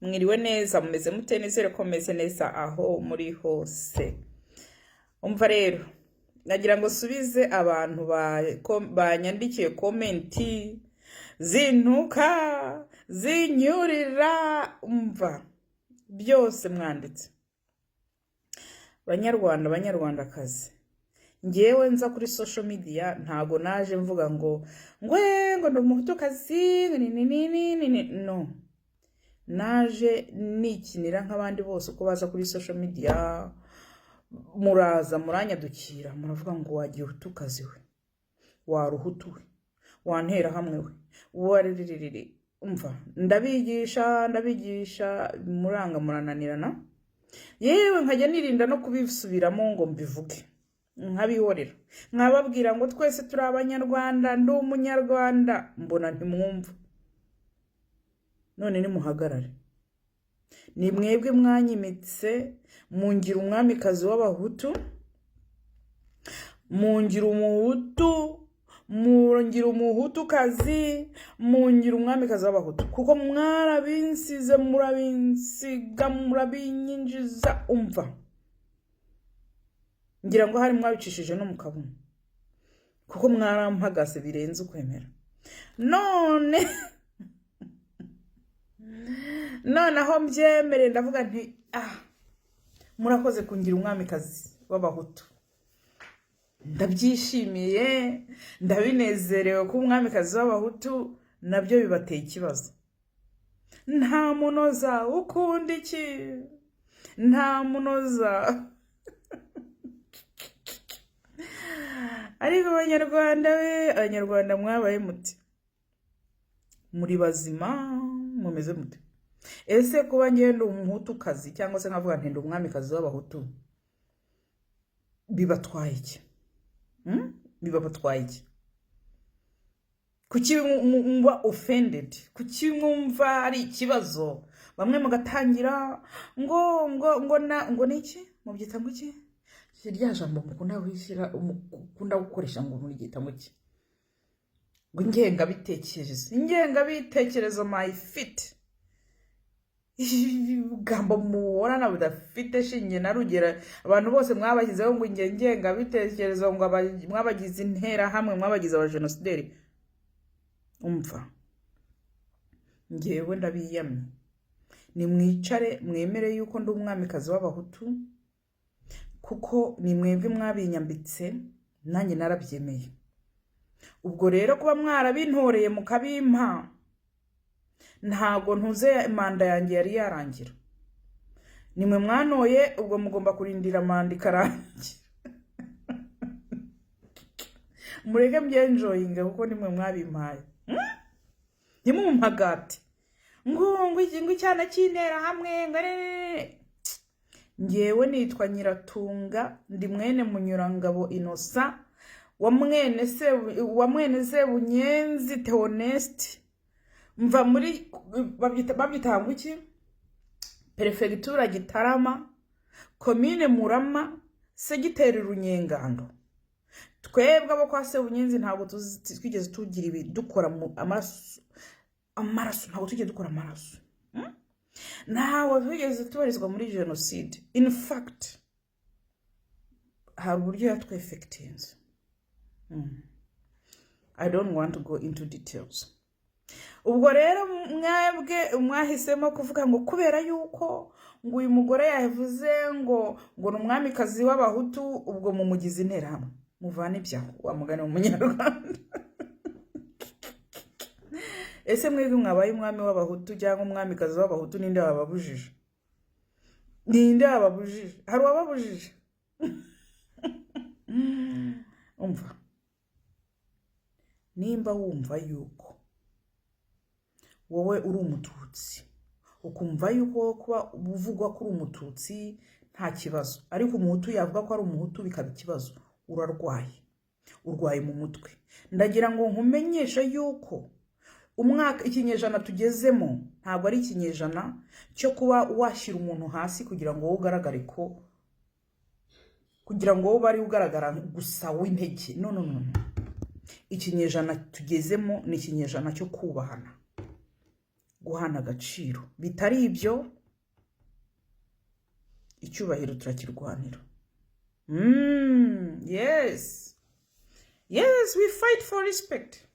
Mwiriwe neza, mumeze mute? Nizere ko mumeze neza aho muri hose. Umva rero, nagira ngo nsubize abantu banyandikiye comment zintuka, zinyurira, umva byose mwanditse. Banyarwanda, banyarwandakazi, ngewe nza kuri social media ntago naje mvuga ngo ngwe ngo ndi umuhutukazi, ni ni ni ni ni ni no. Naje nikinira nk'abandi bose uko baza kuri social media. Muraza muranyadukira, muravuga ngo wagiye uhutukazi we, waruhutu we, wantera hamwe we, wariririri. Umva, ndabigisha, ndabigisha, muranga, murananirana. Yewe, nkajya nirinda no kubisubiramo ngo mbivuge, nkabihorera, nkababwira ngo twese turi Abanyarwanda, ndi Umunyarwanda. Mbona ntimwumva. None nimuhagarare. Ni mwebwe mwanyimitse, mungira umwamikazi w'Abahutu, mungira Umuhutu, mungira Umuhutukazi, mungira umwamikazi w'Abahutu, kuko mwarabinsize, murabinsiga, murabinyinjiza. Umva, ngira ngo hari mwabicishije no mu kabuno, kuko mwarampagase birenze ukwemera. None noneho mbyemere, ndavuga nti: "Ah, murakoze kungira umwamikazi w'Abahutu, ndabyishimiye, ndabinezerewe kuba umwamikazi w'Abahutu." Nabyo bibateye ikibazo. Nta munoza ukunda iki? Nta munoza. Ariko Abanyarwanda we, Abanyarwanda mwabaye muti? Muri bazima? Mumeze mute? Ese kuba ngenda Umuhutukazi cyangwa se nkavuga nti ndi umwamikazi w'Abahutu bibatwaye iki? Bibatwaye iki? Kuki mwumva offended? Kuki mwumva ari ikibazo? Bamwe mugatangira ngo na ngo ni iki, mubyita ngo iki, rya jambo mukunda wishyira, mukunda gukoresha, ngo muryita ngo iki? Ngo ingengabitekerezo. Ingengabitekerezo my feet! Ibigambo muhorana budafite shinge na rugero. Abantu bose mwabashyizeho ngo ingengabitekerezo, ngo mwabagize Interahamwe, mwabagize abajenosideri. Umva, ngewe ndabiyamye. Nimwicare mwemere yuko ndi umwamikazi w'Abahutu, kuko ni mwebwe mwabinyambitse, nanjye narabyemeye. Ubwo rero kuba mwarabintoreye mukabimpa, ntago ntuze manda yanjye yari yarangira. Nimwe mwanoye, ubwo mugomba kurindira manda ikarangira. Mureke mbyenjoyinge, kuko nimwe mwabimpaye. Ntimumpagate ngo icyana cy'Interahamwe, ngo ngewe nitwa Nyiratunga, ndi mwene Munyurangabo Inosa wa mwene Sebunyenzi Theoneste, mva muri babyita ngo iki, perefegitura Gitarama, komine Murama, segiteri Runyengando. Twebwe abo kwa Sebunyenzi ntabwo twigeze tugira ibi dukora amaraso, amaraso ntabwo twigeze dukora amaraso. Ntabwo twigeze tubarizwa muri jenoside. In fact, hari uburyo yatwefekitinze. I don't want to go into details. Ubwo rero mwebwe mwahisemo kuvuga ngo kubera yuko ngo uyu mugore yavuze ngo ni umwamikazi w'Abahutu, ubwo mumugize Interahamwe. Muvane ibyaho, wa mugani w'Umunyarwanda. Ese mwebwe mwabaye umwami w'Abahutu cyangwa umwamikazi w'Abahutu, ninde wababujije? Ninde wababujije? Hari uwababujije? Umva, nimba wumva yuko wowe uri Umututsi, ukumva yuko wowe kuba uvugwa ko uri Umututsi nta kibazo, ariko Umuhutu yavuga ko ari Umuhutu bikaba ikibazo, urarwaye, urwaye mu mutwe. Ndagira ngo nkumenyeshe yuko umwaka, ikinyejana tugezemo ntabwo ari ikinyejana cyo kuba washyira umuntu hasi kugira ngo wowe ugaragare ko, kugira ngo wowe ube ari ugaragara gusa w'intege. No, no, no, ikinyejana tugezemo ni ikinyejana cyo kubahana. Guhana agaciro. Bitari ibyo, icyubahiro turakirwanira. Yes, we fight for respect,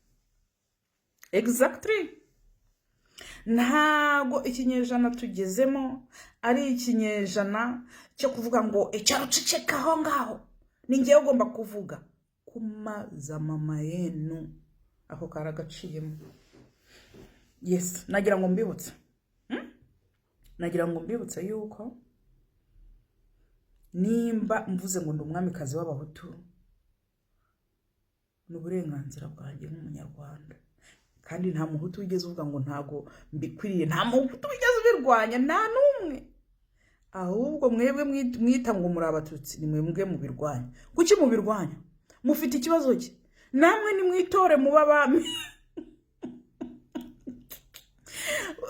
exactly. Ntago ikinyejana tugezemo ari ikinyejana cyo kuvuga ngo icara uceceka aho ngaho, ni ngewe ugomba kuvuga. Kumaza mama yenu, ako karagaciyemo. Yes, nagira ngo mbibutse, Nagira ngo mbibutse yuko nimba mvuze ngo ndi umwamikazi w'Abahutu, ni uburenganzira bwanjye nk'Umunyarwanda, kandi nta Muhutu wigeze uvuga ngo ntago mbikwiriye. Nta Muhutu wigeze ubirwanya, nta n'umwe. Ahubwo mwebwe mwita ngo muri Abatutsi, ni mwebwe mubirwanya. Kuki mubirwanya? Mufite ikibazo ki? Namwe nimwitore muba abami.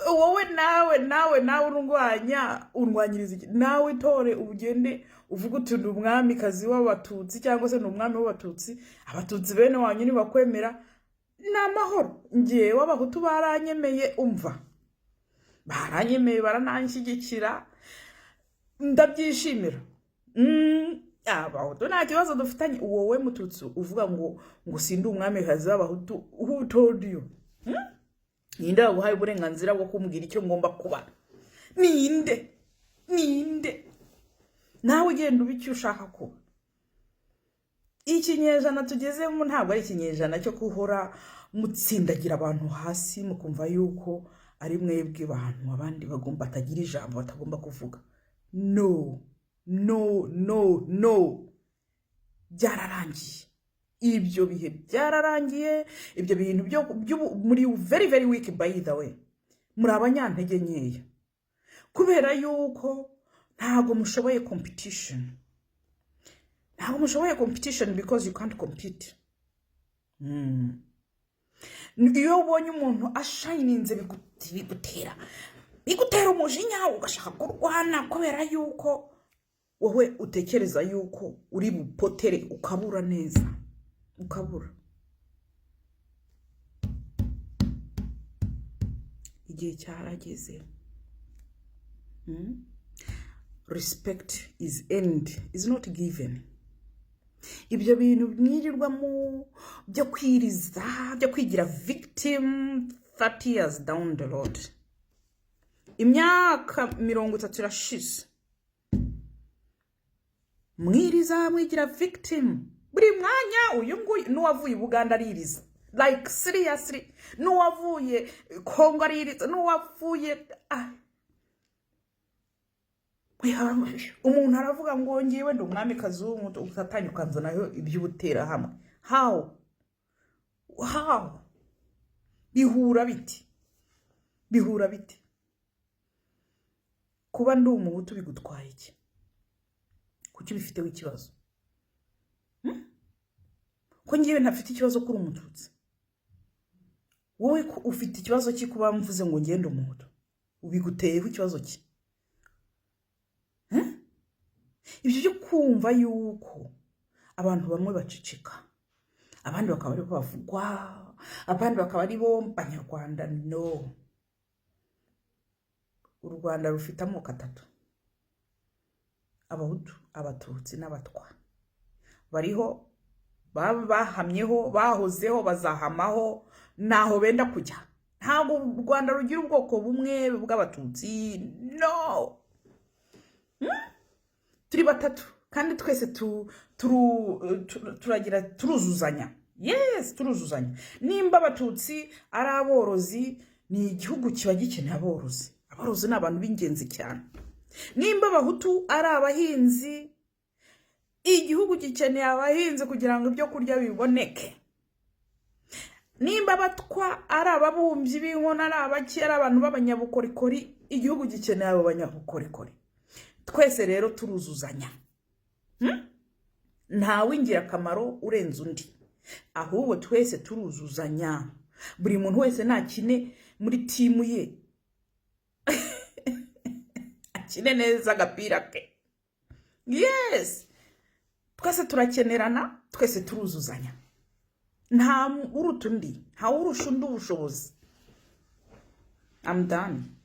Wowe nawe nawe nawe urwanya, urwanyiriza iki? Nawe itore, ugende uvuge uti ndi umwamikazi w'Abatutsi cyangwa se ni umwami w'Abatutsi. Abatutsi bene wanyu nibakwemera, ni amahoro. Ngewe Abahutu baranyemeye, umva, baranyemeye, barananshyigikira, ndabyishimira. Abahutu nta kibazo dufitanye. Wowe Mututsi uvuga ngo sindi umwamikazi w'Abahutu, who told you? Ninde waguhaye uburenganzira bwo kumbwira icyo ngomba kuba? Ninde? Ninde? Nawe ugenda uba icyo ushaka kuba. Ikinyejana tugezemo ntabwo ari ikinyejana cyo guhora mutsindagira abantu hasi, mukumva yuko ari mwebwe bantu, abandi bagomba batagira ijambo, batagomba kuvuga. No, no, no, no, byararangiye. Ibyo bihe byararangiye. Ibyo bintu byo muri very very weak, by the way, muri abanyantege nkeya, kubera yuko ntabwo mushoboye competition. Ntabwo mushoboye competition because you can't compete. Iyo ubonye umuntu ashininze, bigutera umujinya, ugashaka kurwana, kubera yuko wowe utekereza yuko uri bupotere, ukabura neza, ukabura. Igihe cyarageze. Respect is earned, is not given. Ibyo bintu mwirirwamo byo kwiriza, byo kwigira victim, 30 years down the road, imyaka 30 irashize mwiriza, mwigira victim buri mwanya. Uyu nguyu n'uwavuye i Buganda aririza, like seriously, n'uwavuye Kongo aririza, n'uwavuye, ah. Umuntu aravuga ngo ngewe ndi umwamikazi w'umuto, ugatanya ukanzanaho iby'ubuterahamwe. How bihura biti? Bihura biti? Kuba ndi Umuhutu bigutwaye iki? Kuki ubifiteho ikibazo? Ko ngewe ntafite ikibazo kuri Umututsi, wowe ko ufite ikibazo ki kuba mvuze ngo ngende Umuhutu? Ubiguteyeho ikibazo ki? Ibyo byo kumva yuko abantu bamwe baceceka, abandi bakaba aribo bavugwa, abandi bakaba aribo Banyarwanda, no. U Rwanda rufite amoko atatu: Abahutu, Abatutsi n'Abatwa. Bariho, bahamyeho, bahozeho, bazahamaho, ntaho benda kujya. Ntabwo u Rwanda rugira ubwoko bumwe bw'Abatutsi, no. Turi batatu kandi twese turagira, turuzuzanya. Yes, turuzuzanya. Nimba Abatutsi ari aborozi, ni igihugu kiba gikeneye aborozi. Aborozi ni abantu b'ingenzi cyane. Nimba Abahutu ari abahinzi, igihugu gikeneye abahinzi kugira ngo ibyo kurya biboneke. Nimba Abatwa ari ababumbyi b'inkono, ari abaki, ari abantu b'abanyabukorikori, igihugu gikeneye abo banyabukorikori. Twese rero turuzuzanya. Nta w'ingirakamaro urenze undi, ahubwo twese turuzuzanya. Buri muntu wese nakine muri team ye, akine neza agapira ke. Yes, twese turakenerana, twese turuzuzanya. Nta uruta undi, nta urusha undi ubushobozi. I'm done.